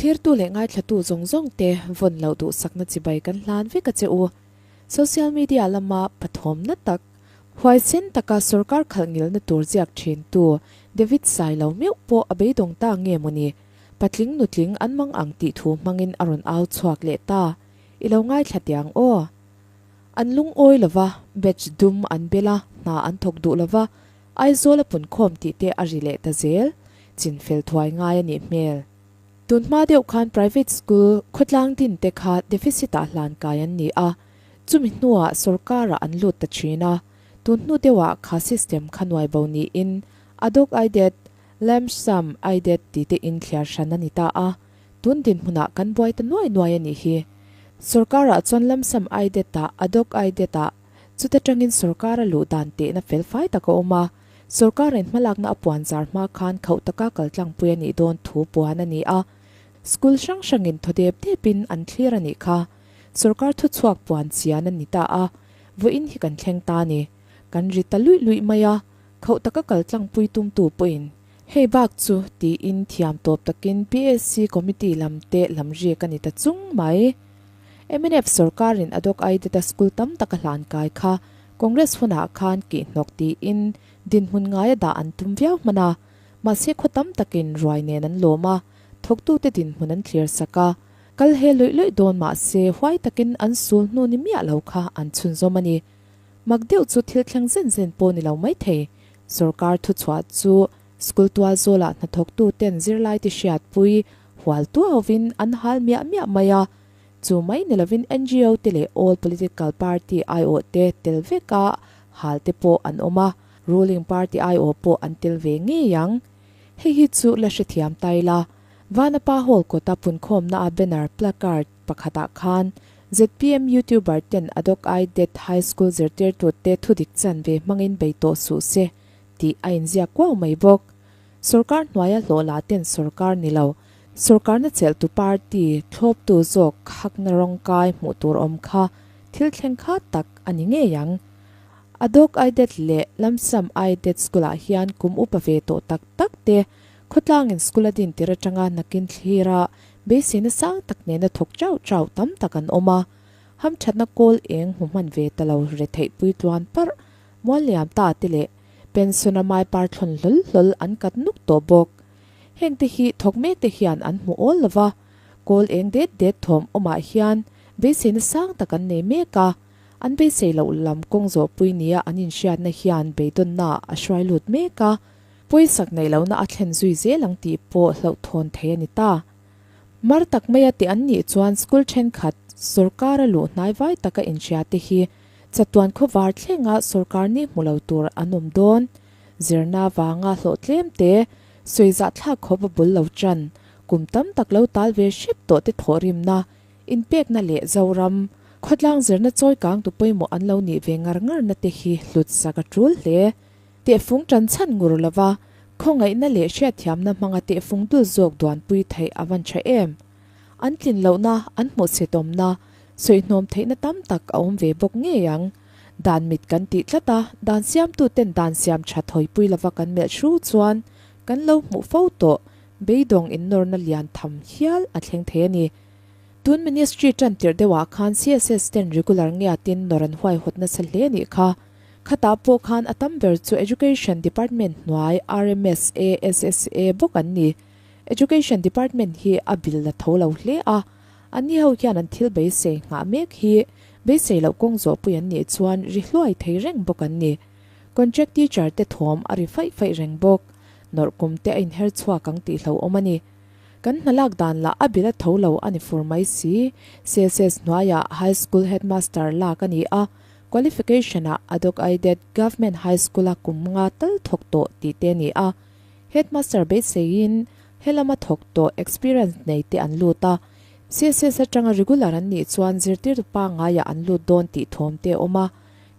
Thlirtu leh ngaithlatu zawng zawng te vawn loh duhsakna chibai kan hlan vek a che u. Social media lama pathawmna tak, huaisen taka sorkar khalh ngilna tur ziak thintu David Sailo meuh pawh a beidawng ta nge mawni? Patling nutling an mang ang tih thu hmangin a rawn au chhuak leh ta. I lo ngaithla tiang aw. An lungawi lova, batch dum an bel a, hna an thawk duh lova, Aizawl a punkhawm tih te a ri leh ta zel, chinfel thuai ngai a nih hmel. Tun hma deuh khan private school khawtlang din te kha deficit ah hlan kai an ni a, chumi hnuah sorkar ah an lut ta thin a, tun hnu deuh ah kha system kha nuai bo niin Adhoc Aidet, Lamp Sum Aidet ti te in thliar hran a ni ta a, tun dinhmunah kan buai ta nuai nuai a nih hi. Sorkar ah chuan Lamp Sum Aidet ah Adhoc Aidet ah Chuta tangin sorkar a luh dan tehna fel fai tak a awm a, sorkarin hmalakna a puan zar hma khan khauh taka kal tlangpui a nih dawn thu puan a ni a, school hrang hrangin thaw dep depin an thlir a nih kha. Sorkar thuchhuak puan chian a ni ta a, vawiin hi kan thleng ta a ni. Kan ri ta luih luih mai a, khauh taka kal tlangpui tumtu pawhin hei bak chu tiin thiam tawp takin PSC committee lam te lam riak a ni ta chung mai. Mnf sorkarin a dawk ai deta school tam tak a hlan kai kha Congress hunah khan kihhnawk tiin dinhmun ngaia dah an tum viau hman a, mahse khaw tam takin ruai nen an lawm a, thawktute dinhmun an thlir sak a, kal he luih luih dawn mahse huai takin an sul hnu ni miah lo kha an chhunzawm a ni. Mak deuh chu thil thleng zen zen pawh ni lo maithei. Sorkar thuchhuah chu school tual zawlah hnathawktuten zirlaite hriatpui hual tuauvin an hal miah miah mai a, chu mai ni lovin NGO te leh all political party aiawh te tel veka hal te pawh an awm a, ruling party aiawh pawh an tel ve ngei ang. Hei hi chu la hrethiam ta ila, Vanapa Hall kawta punkhawmna a banner, placard, pakhatah khan zpm youtuber ten Adok I Det High School zirtirtute thudik chanve hmangin bei tawh suh se tih a inziak kuau mai bawk. Sorkar hnuaia hlawhla ten sorkar ni lo, sorkarna chelhtu party thlawptu zawk hakna rawngkai hmuh tur awm kha thil thleng kha tak a ni ngei ang. Adok Aidet leh Lamsam Aidet School-ah hian kum upa ve tawh tak tak te khawtlangin school a din tir atanga nakin thlira beiseina sang tak nena thawk chauh chauh tam tak an awm a. Hamthatna kawl eng hmu hman ve ta lo retheih puitluan parh mualliam ta te leh Pension a mai par thlawn hlawl hlawl an kat nuk tawh bawk. Heng te hi thawk mek te hian an hmu awl lo va, kawl eng det det thawm awmah hian beiseina sang tak an nei mek a, an beisei loh lam kawng zawhpui nia an inhriatna hian beidawnna a hruai lut mek a, pawisak neih lohna a thlen zui zel ang tih pawh hlauhthawn thei a ni ta. Mar tak maia teh an nih chuan school thenkhat sorkara luh hnai vai taka inhria te hi Chatuan khawvar thlenga sorkar ni hmu lo tur an awm dawn. Zirna vanga hlawh tlem te, sawi zahthlak khawp a bul lo chan, kum tam tak lo tal ve hrep tawh te thawhrimna, inpekna leh Zoram khawtlang zirna chawi kangtu pawimawh an lo nih ve ngar ngarna te hi hlut sak a tul hle. Tehfung tan chhan ngur lova khawngaihna leh hriatthiamna hmanga tehfung dul zawk duanpui theih a van tha em? An tlin lohna, an hmuhsitawmna, sawihnawm theihna tam tak a awm ve bawk ngei ang. Dan mit kan tih tlat a, dan siamtuten dan siam tha thawipui lova kan melh hru chuan kan lo hmuh fo tawh, beidawng innawrna lian tham hial a thleng thei a ni. Tun ministry tan tirh deuhah khan CSS ten regular ngiatin nawr an huaihawt nasa hle a nih kha. Khatah pawh khan a tam ber chu Education Department hnuai RMSA, SSA bawk an ni. Education Department hi a bil la tho lo hle a, anni ho hian an thil beisei nghah mek hi beisei loh kawng zawhpui an nih chuan ri hluai thei reng bawk an ni. Contract teacher te thawm a ri faih faih reng bawk. Nawrh kum te a inher chhuak ang tih hlauhawm a ni. Kan hna lak dan lah a bil a tho lo a ni fur mai si. CSS hnuaiah High School Headmaster lak a ni a, qualification ah Adok Aided Government High School a kum nga tal thawk tawh tih te a ni a. Headmaster beiseiin helama thawk tawh experience nei te an lut a, CSS atanga regular an nih chuan zirtirtu pangaiah an lut dawn tih thawm te a awm a,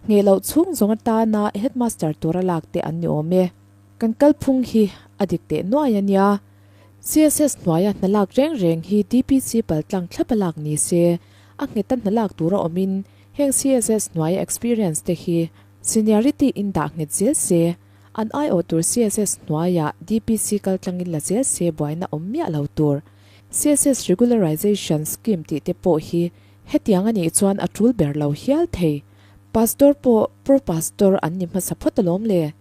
ngheh loh chhung zawng atana headmaster tura lak te an ni awm e. Kan kalphung hi a dik teh nuai a nia. CSS hnuaia hna lak reng reng hi DPC paltlang thlap a lak ni se, a ngheta hna lak tura awmin heng CSS hnuaia experience te hi seniority in dah nghet zel se, An aiawh tur CSS hnuaiah DPC kaltlangin la zel se buaina awm miah lo tur. CSS Regularization Scheme tih te pawh hi hetiang a nih chuan a tul ber lo hial thei. Pastor pawh Pro Pastor an ni hmasa phawt alawm le.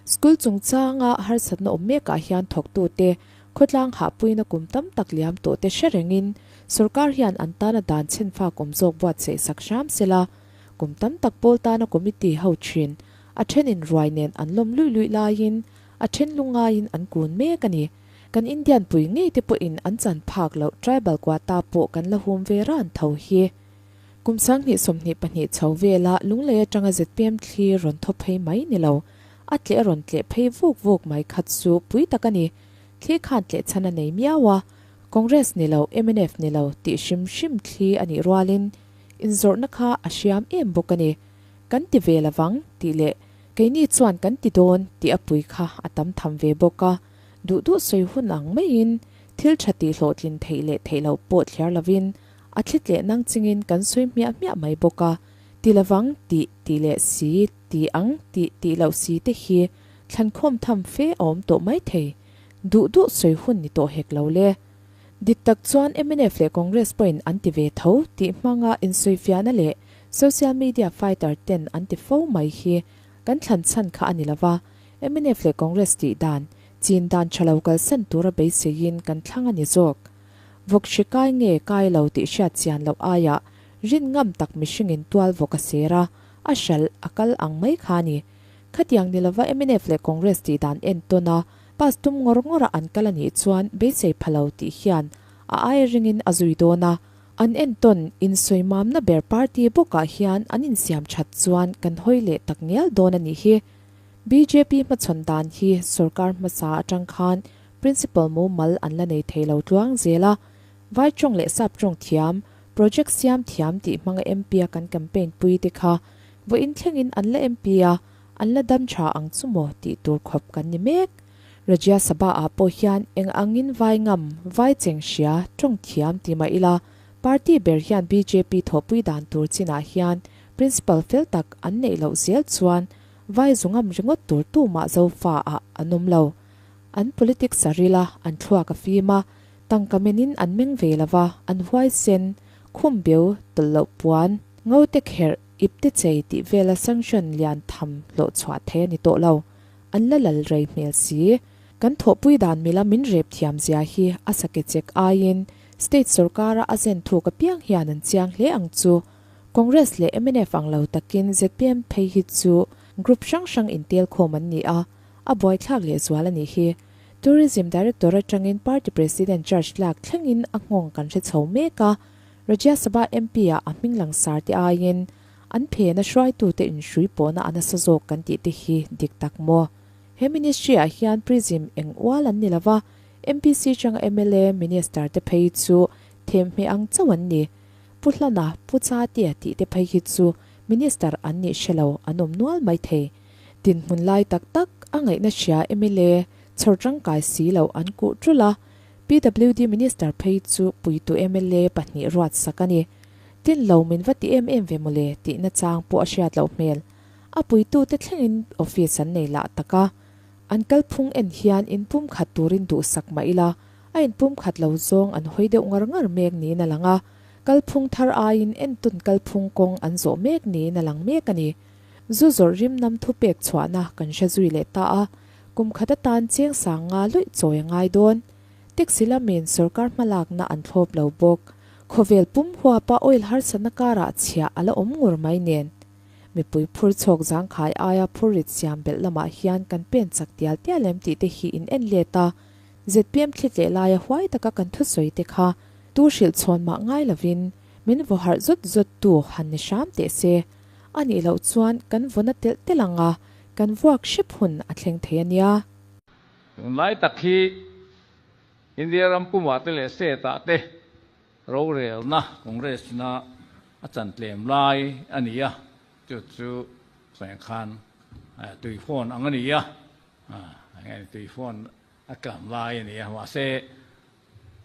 School chungchanga harsatna awm mekah hian thawktute khawtlang hahpuina kum tam tak liam tawh te hre rengin sorkar hian an tana dan chhenfak awm zawk buatsaih sak hram sela, kum tam tak pawl tana committee ho thin a thenin ruai nen an lawm luih luih laiin a then lungaiin an kun mek a ni. Kan Indian pui ngei te pawhin an chan phak loh tribal quota pawh kan la hum ve ran tho hi. Kum 2022 chho vela Lunglei atanga zpm thli rawn thaw phei mai ni lo, a tleh rawn tleh phei vuk vuk mai khat chu pui tak a ni. Thli khan tleh chhan a nei miau a, Congress ni lo, mnf ni lo tih hrim hrim thli a nih rualin inzawrhna kha a hriam em bawk a ni. Kan ti ve lovang tih leh keini chuan kan ti dawn tih a pui kha a tam tham ve bawk a, duh duh sawi hun ang maiin thil tha tih hlawhtlin theih leh theih loh pawh thliar lovin a thli tleh nang chingin kan sawi hmiah hmiah mai bawk a, ti lovang tih tih leh si, ti ang tih tih loh si te hi thlankhawm tham fe a awm tawh mai thei. Duh duh sawi hun ni tawh hek lo le. Dik tak chuan mnf leh Congress pawhin an ti ve tho tih hmanga insawifiahna leh social media fighter ten an ti fo mai hi kan thlan chhan kha a ni lova, mnf leh Congress tih dan, chin dan tha lo kalsan tura beiseiin kan thlang a ni zawk. Vawk hri kai nge kai lo tih hriat chian loh aiah rin ngam tak mihringin tual vawk a ser a, a hralh a kal ang mai kha a ni. Khatiang ni lova mnf leh Congress tih dan entawn a, pass tum ngawr ngawr a an kal a nih chuan beisei pha lo tih hian a aia ringin a zui dawn a. An entawn insawimamna ber party bawkah hian an insiam that chuan kan hawi leh tak ngial dawn a nih hi. Bjp hmachhawn dan hi sorkar hmasa atang khan Principal mumal an la nei thei lo tluang zel a, Vai tawng leh Sap tawng thiam, project siam thiam tih hmanga MP a kan campaign pui te kha vawiin thlengin an la MP a, an la dam tha ang chu maw tih tur khawp kan ni mek. Rajya Sabha ah pawh hian eng angin vai ngam, vai cheng hria, tawng thiam ti mah ila, party ber hian bjp thawhpui dan tur chinah hian principal fel tak an neih loh zel chuan vai zu ngam ringawt tur tumah Zofa ah an awm lo. An politics a ril a, an thluak a fim a, tangka menin an meng ve lo va, an huaisen, khum beu, tawlh loh puan, ngo te kherh, ip te chei tih vela sanction lian tham hlawh chhuah thei a ni tawh lo. An la lal rei hmel si. Kan thawhpui dan mila min rep thiam zia hi a sake chek aiin state sorkara a zen thuk apiang hian an chiang hle ang chu. Congress leh mnf ang lo takin zpm phei hi chu group hrang hrang intelkhawm an ni a, A buaithlak lehzual a nih hi. Tourism Director atangin Party President charge lak thlengin a nghawng kan hre chho mek a, Rajya Sabha MP ah a hming langsar te aiin an phena hruaitute inhrui pawhna a nasa zawk kan tih te hi dik tak maw? He Ministry ah hian Prism eng ual an ni lova, MPC changa mla, Minister te phei chu themhmeh ang chauh an ni. Pu Hlana, Pu Chatia tih te phei hi chu Minister an nih hre lo an awm nual mai thei. Dinhmun lai tak tak a ngaihna hria mla chhawr tangkai si lo an kuh tul a, PWD Minister phei chu puitu mla pahnih ruat sak a ni. Tin lo min va ti em em ve mawle tih nachang pawh a hriat loh hmel. A puitute thlengin office an nei lah tak a, an kalphung en hian inpumkhat turin duhsak mah ila a inpumkhat lo zawng an hawi deuh ngar ngar mek niin a lang a, kalphung thar aiin entawn kalphung kawng an zawh mek niin a lang mek a ni. Zu zawrh rim nam thu pek chhuahna kan hre zui leh ta a, kum khat atan cheng sang nga luih chawi a ngai dawn. Taxi lamin sorkar hmalakna an thlawp lo bawk. Khawvel pum huapa oil harsatna karah chhiah a la awm ngur mai nen. Mipui phur chhawk zangkhai aia phur rit siam belh lamah hian kan pen chak tial tial em tih te hi in en let a, zpm thli tleh laia huai taka kan thusawi te kha tu hrilh chhawn mah ngai lovin min vaw harh zut zut tu han ni hram teh se. A nih loh chuan kan vawna telh telh ang a, kan vuak hrep hun a thleng thei a nia. Tunlai tak hi India ram pumah te leh state ah te rorelna Congress na a chan tlem lai a ni a, chu chu sawi ang khan tui fawn ang a ni a, tui fawn a tlan lai a ni a, mahse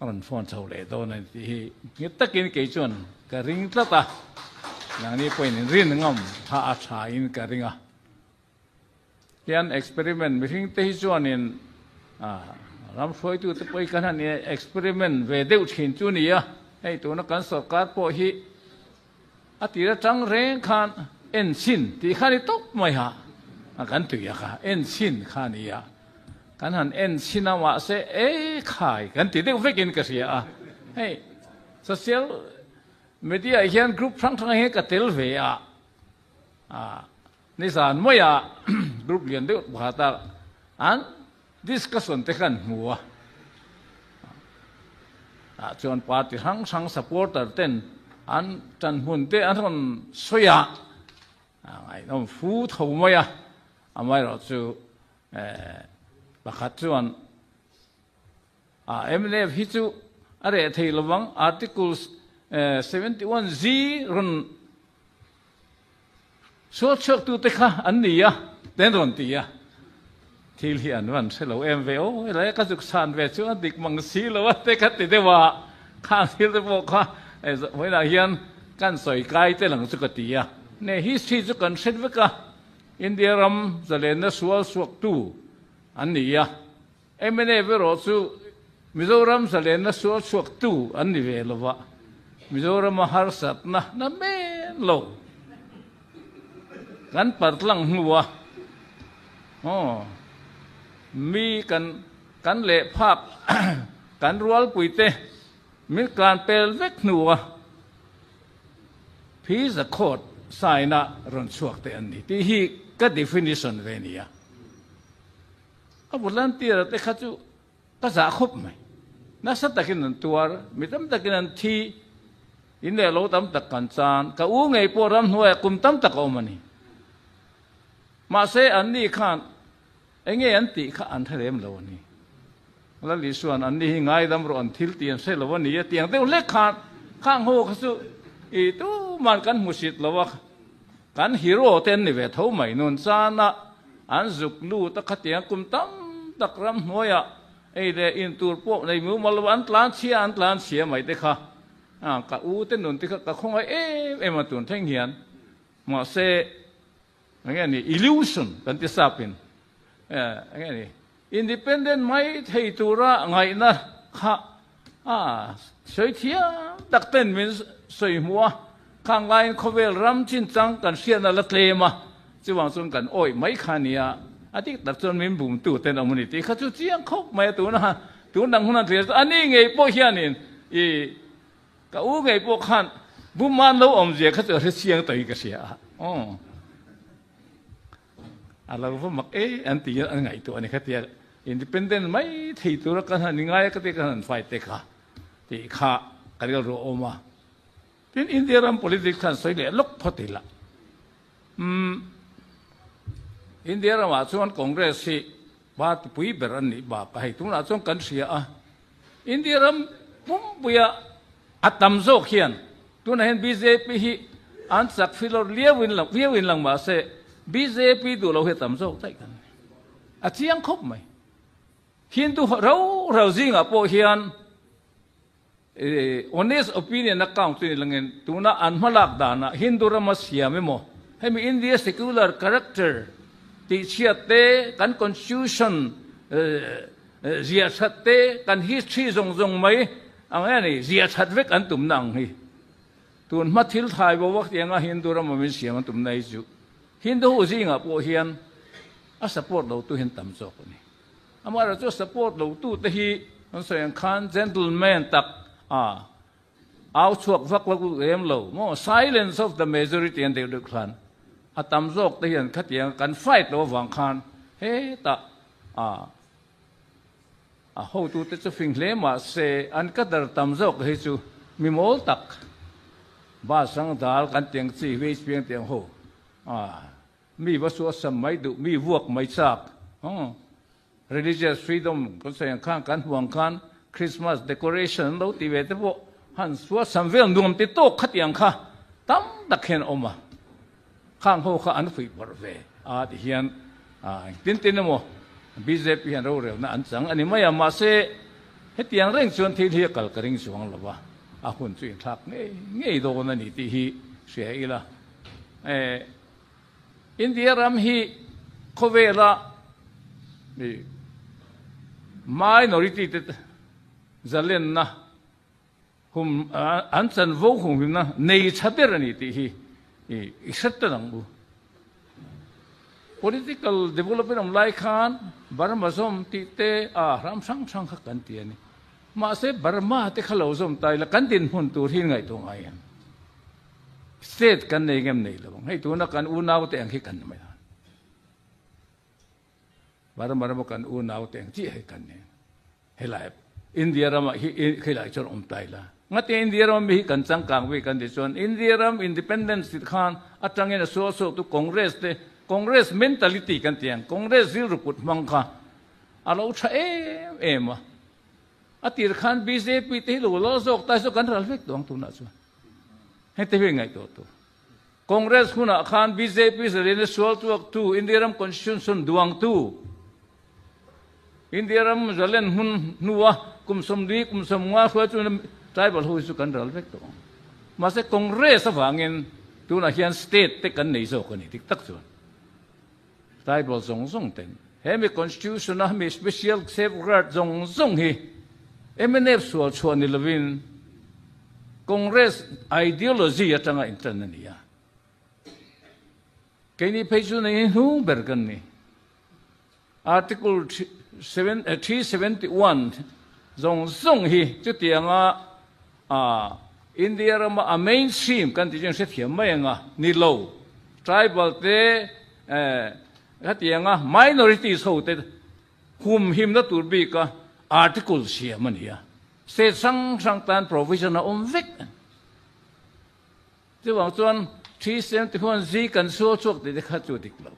A rawn phone chho leh dawn a ni tih hi nghet takin kei chuan ka ring tlat a, nangni pawhin in rin ngam tha a tha in ka ring a. Hian experiment mihring te hi chuanin Ram hruaitute pawh hi kan han experiment ve deuh thin chu ni a, hei tuna kan sorkar pawh hi a tir atang reng khan enchhin tih kha ni tawp mai a, kan tui a kha enchhin kha a ni a, kan han enchhin a mahse e khai kan ti deuh vekin ka hria a, hei social media ah hian group hrang hrang ah hian ka tel ve a, nizan maia group lian deuh pakhat a an Discussion te khan hmu a, tah chuan party hrang hrang supporter ten an tan hmun te an rawn sawi a, a ngaihnawm fu tho mai a, amaherawh chu pakhat chuan a mnf hi chu a reh thei lovang Article 71 G rawn Sual chhuaktute kha an ni a, ten rawn ti a. Thil hi an van hre lo em ve aw, helai ka zuk chhan ve chu a dik mang si lo a te ka ti deuh a, khang thil te pawh kha vawiinah hian kan sawi kai te lang chu ka ti a. Ne history chu kan hret vek a, India ram zalenna sual chhuaktu an ni a, Mnf erawh chu Mizoram zalenna sual chhuaktu an ni ve lo va, Mizorama harsatna na men lo kan partlang hnu a, aw mi kan kan leh phak kan rualpuite min tlan pel vek hnu a, Phi Zakhawt sign-a rawn chhuak te an ni tih hi ka definition ve nia. A volunteer te kha chu ka zah khawp mai. Nasa takin an tuar, mi tam takin an thi, in leh lo tam tak kan chan. Ka u ngei pawh ramhnuaiah kum tam tak a awm a ni. Mahse an ni khan eng nge an tih kha an hre lem lo a ni. Lal Isua'n an ni hi ngaidam rawh an thil tih an hre lo a ni a tiang deuh hlek khan khang ho kha chu i tuman kan hmu sit lo a, kan hero te an ni ve tho mai. Nun chana An zuk lut a khatiang kum tam tak ramhnuaiah ei leh in tur pawh nei mumal lo an tlan chhia an tlan chhia mai te kha ka u te nun te kha ka khawngaih em em a tun thleng hian mahse enge ni illusion kan ti sap in enge ni independent mai thei tura ngaihna kha a sawi thiam tak ten min sawi hmu a, khang laiin khawvel ram chinchang kan hriatna la tlem a, chuvang chuan kan awih mai kha a nia, a dik tak chuan min bumtu ten awm a ni tih kha chu chiang khawp mai a, tuna tun dang hun a thlir chu a ni ngei pawh hianin i ka u ngei pawh khan bum man lo awmzia kha chu a hre chiang tawhin ka hria a, aw. A lo va mak e an ti an ngaihtuah a ni kha tia independent mai thei tura kan han ingai a ka tia kan han fight te kha tih kha ka rilru a awm a. Tin India ram politics khan sawi leh lawk phawt ila. Umm India ramah chuan Congress hi party pui ber an nih bakah hei tunah chuan kan hria a. India ram pumpuia a tam zawk hian tunah hian bjp hi an chak filawr liau in lang viau in lang mahse bjp duh lo hi a tam zawk daih kan ni. A chiang khawp mai. Hindu rau rau zingah pawh hian honest opinion a count chu ni langin tuna an hmalak danah Hindu rama siam emaw hemi India secular character tihchhiat te kan constitution Ziah that te kan history zawng zawng mai ang e ni, ziah that vek an tumna ang hi. Tun hma thil thai bo vak tianga Hindu ram awmin siam an tumna hi chu Hindu ho zingah pawh hian a support lo tu hian tam zawk a ni. Amaherawhchu a support lo tu te hi an sawi ang khan gentleman tak a au chhuak vak lo lem lo maw, silence of the majority an deuh deuh khan a tam zawk te hian khatiang kan fight lo avang khan hetah A a hotute chu fing hle mah se an ka dar tam zawk hi chu mi mawl tak bus ang dal kan tiang chi vei piang tiang ho a mi va suah sam mai duh mi vuak mai chak religious freedom kan sawi ang khan kan hmu ang khan Christmas decoration an lo ti ve te pawh han suah sam vel nuam ti tawk khatiang kha tam tak hian a awm a. Khang ho kha an fuih pawrh ve a ti hian engtin tin emaw bjp hian rorelna an chang a ni mai a, mahse hetiang reng chuan thil hi a kal ka ring chuang lo va, a hun chu inthlak ngei ngei dawn a ni tih hi hria ila. India ram hi khawvela. Minority te zalenna hum an chanvo humhimna nei tha ber a ni tih hi i hre ta ang u. Political development awm lai khan Burma zawm tih te a ram hrang hrang kha kan ti a ni. Mahse Burma te kha lo zawm ta ila kan dinhmun tur hi ngaihtuah ngai em? State kan nei ngem nei lo ang. Hei tuna kan unau te ang hi kan ni mai a. Burma rama kan unau te ang chiah hi kan ni. Helai India rama hi khilai chuan awm ta ila. Ngati India rama mi hi kan changkang ve kan ti chuan India ram independence ti khan atangin a sual suak tu Congress te Congress mentality kan ti ang Congress rilru kut hmang kha a lo tha em em a. A tir khan bjp te hi lo lal zawk ta chu kan ral vek tawh ang tunah chuan. Heng te hi ngaihtuah tur. Congress hunah khan bjp zalena sual tuaktu, India ram constitution duangtu, India ram zalen hmun hnua kum 40 kum 50 hruai chu tribal ho hi chu kan ral vek tawh ang. Mahse Congress avangin tunah hian state te kan nei zawk a ni dik tak chuan. Tribal zawng zawng ten he mi constitution a mi special safeguard zawng zawng hi mnf sual chhuah ni lovin Congress ideology atanga intan a ni a. Keini phei chu nei hnung ber kan ni. Article 371 zawng zawng hi chutianga India rama a mainstream kan tih chuan hrethiam mai anga ni lo. Tribal te hetianga minorities ho te humhimna tur bika article siam a ni a. State hrang hrang tan provision a awm vek a ni. Chuvang chuan 371 Z kan sual chhuak tih te kha chu dik lo.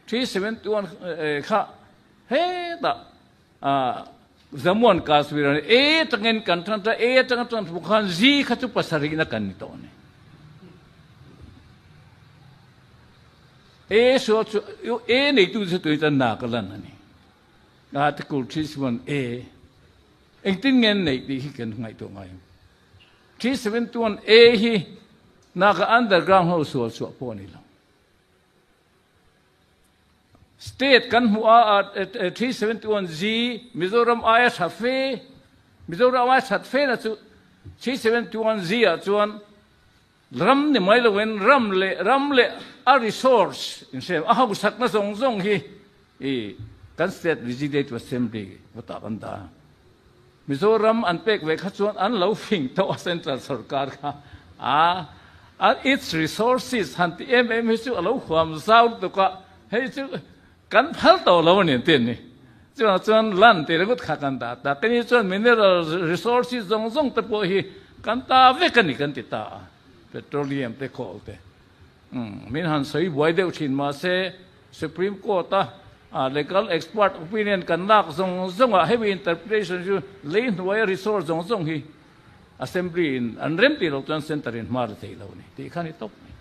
371 kha hetah Jammu and Kashmir a ni. A atangin kan tan ta, A atanga tan thu khan Z kha chu pasarihna kan ni tawh a ni. A sual chu A neitu chu tui tan Nagaland a ni. Article 371 A engtin nge an neih tih hi kan ngaihtuah ngai ang. 371 A hi Naga underground ho sual chhuah pawh a ni lo. State kan hmuh a 371 G Mizoram aia tha fe Mizoram aia that fe na chu 371 G ah chuan ram ni mai loin ram leh ram leh a resource in hriam a hausakna zawng zawng hi i kan state legislative assembly vutah kan dah a. Mizoram an pek ve kha chuan an lo fing tawh a central sorkar kha a a its resources han ti em em hi chu a lo huam zau lutuk a, hei chu kan phal tawh lo a ni an ti a ni. Chuvang chuan land tih ringawt kha kan dah ta. Keini chuan mineral resources zawng zawng te pawh hi kan ta vek a ni kan ti ta a, petroleum te coal te. Min han sawi buai deuh thin mahse Supreme Court a legal expert opinion kan lak zawng zawng ah heavy interpretation chu lei hnuaia resource zawng zawng hi Assembly in an rem tih loh chuan Centre in hma la thei lo a ni tih kha a ni tawp mai.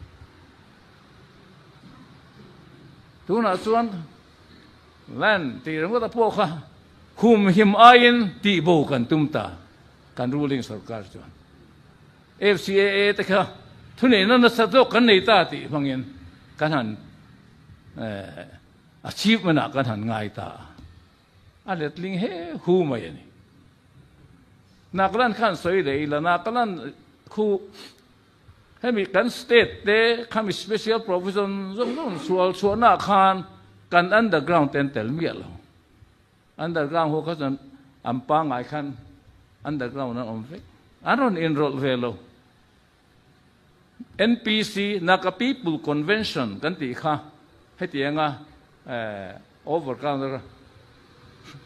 Tunah chuan land tih ringawt a pawh kha humhim aiin tihbo kan tum ta kan ruling sorkar chuan. FCAA te kha thuneihna nasa zawk kan nei ta tih hmangin kan han achievement ah kan han ngai ta a, a letling he hu mai a ni. Nagaland khan sawi leh ila, Nagaland khu hemi kan state te khami special provision zawng zawng sual chhuahna ah khan kan underground te an tel miah lo. Underground ho kha chuan an pangngai khan underground an awm vek. An rawn inrawlh ve lo. NPC, Naga People Convention kan tih kha hetianga overground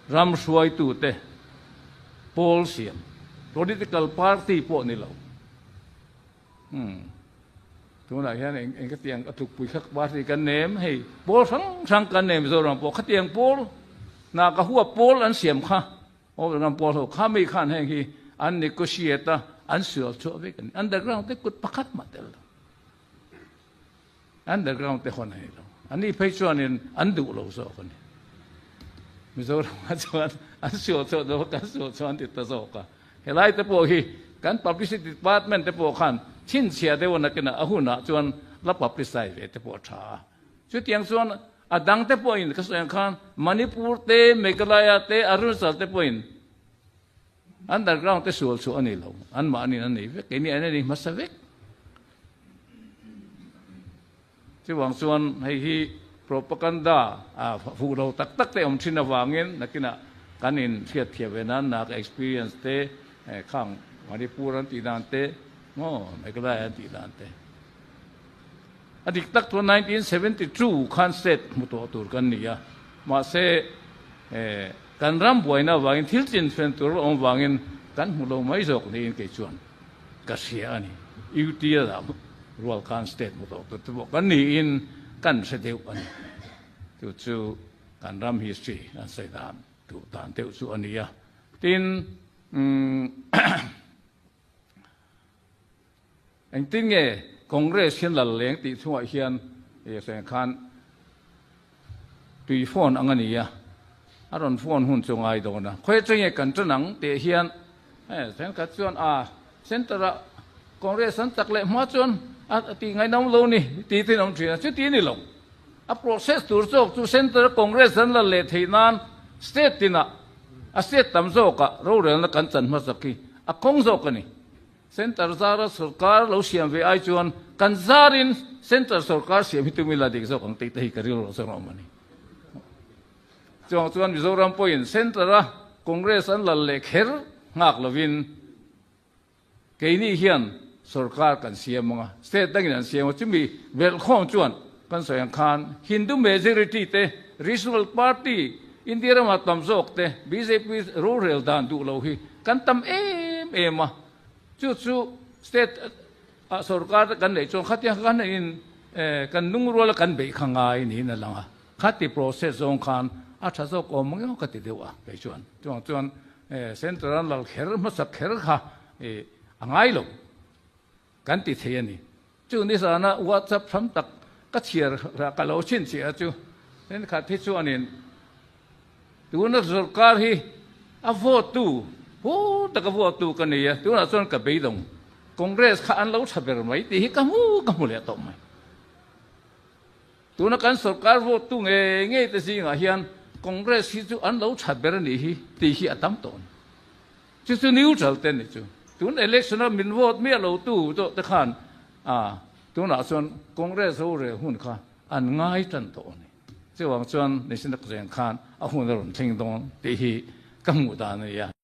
ram hruaitute pawl siam, political party pawh ni lo. Umm tunah hian eng eng khatiang a tlukpui kha party kan nem hei pawl hrang hrang kan nei Mizoram pawh khatiang pawl hna ka hua pawl an siam kha overground pawl ho kha mi khan heng hi an negotiate a an sual chhuah vek a ni underground te kut pakhat mah tel lo Underground te hawn a ni lo. Ani phei chuanin an duh lo zawk a ni. Mizoramah chuan an sual chhuah lo kan sual chhuah an ti ta zawk a. Helai te pawh hi kan publicity department te pawh khan chhinchhiah deuh a nakinah a hunah chuan la publicise ve te pawh a tha a. Chutiang chuan A dangte pawhin ka sawi ang khan Manipur te, Meghalaya te, Arunachal te pawhin underground te sual chhuah a ni lo. Anmahniin an nei vek, keini an nei hmasa vek. Chuvang chuan hei hi propaganda a fuh lo tak tak te awm thin avangin nakinah kan in hriat thiam ve nan nak experience te khang Manipur an tih dan te maw Meghalaya an tih dan te a dik tak chuan 1972 khan state hmu tawh tur kan ni a, mahse kan ram buaina avangin thil chinfen tur a awm vangin kan hmu lo mai zawk niin kei chuan Ka hria a ni. UT a dah rual khan state hmu tawh tur te pawh kan niin kan hre deuh a ni. Chu chu kan ram history an sawi dan duh dan deuh chu a ni a. Tin, umm engtin nge Congress hian lal leng tih chungah hian i sawi ang khan Tui phone ang a ni a, a rawn phone hun chu ngai dawn a. Khawi atang nge kan tan ang tih hian he thenkhat chuan a center ah Congress an chak leh hma chuan a tih ngaihnawm lo ni tih te in awm thin a, chuti a ni lo. A process tur zawk chu center a Congress an la leh theih nan state tinah a state tam zawkah rorelna kan chan hmasak hi a kawng zawk a ni. Centre zara sorkar lo siam ve ai chuan kan zarin centre sorkar siam hi tum ila dik zawk ang tih te hi ka rilru zawng a awm a ni. Chuvang chuan Mizoram pawhin centre a Congress an lal leh kher nghak lovin keini hian sorkar kan siam ang a, state dangin an siam a, chumi belhkhawm chuan kan sawi ang khan Hindu majority te, Regional Party, India rama tam zawk te bjp rorel dan duh lo hi kan tam em em a, chu chu state ah sorkar te kan neih chuan khatiang kha kan in kan lungrual a kan beih kha ngai niin a lang a, khati process zawng khan a tha zawk awm ang emaw ka ti deuh a kei chuan. Chuvang chuan central an lal kher hmasa kher kha a ngai lo kan ti thei a ni. Chu nizana WhatsApp tham tak ka chhiar ka lo chhinchhiah chu thenkhat hi chuanin tuna sorkar hi a vote tu hu taka vote tu ka nei a, tunah chuan ka beidawng Congress kha an lo tha ber mai tih hi ka hmu ka hmu leh tawh mai. Tuna kan sorkar vote tu ngei ngei te zingah hian Congress hi chu an lo tha ber a nih hi tih hi a tam tawh a ni. Chu chu neutral te ni chu. Tun election a min vote miah lo tu zawh te khan a tunah chuan Congress ho rel hun kha an ngai tan tawh a ni. Chuvang chuan National Zeng khan a hun a rawn thleng dawn tih hi ka hmuh dan a ni a.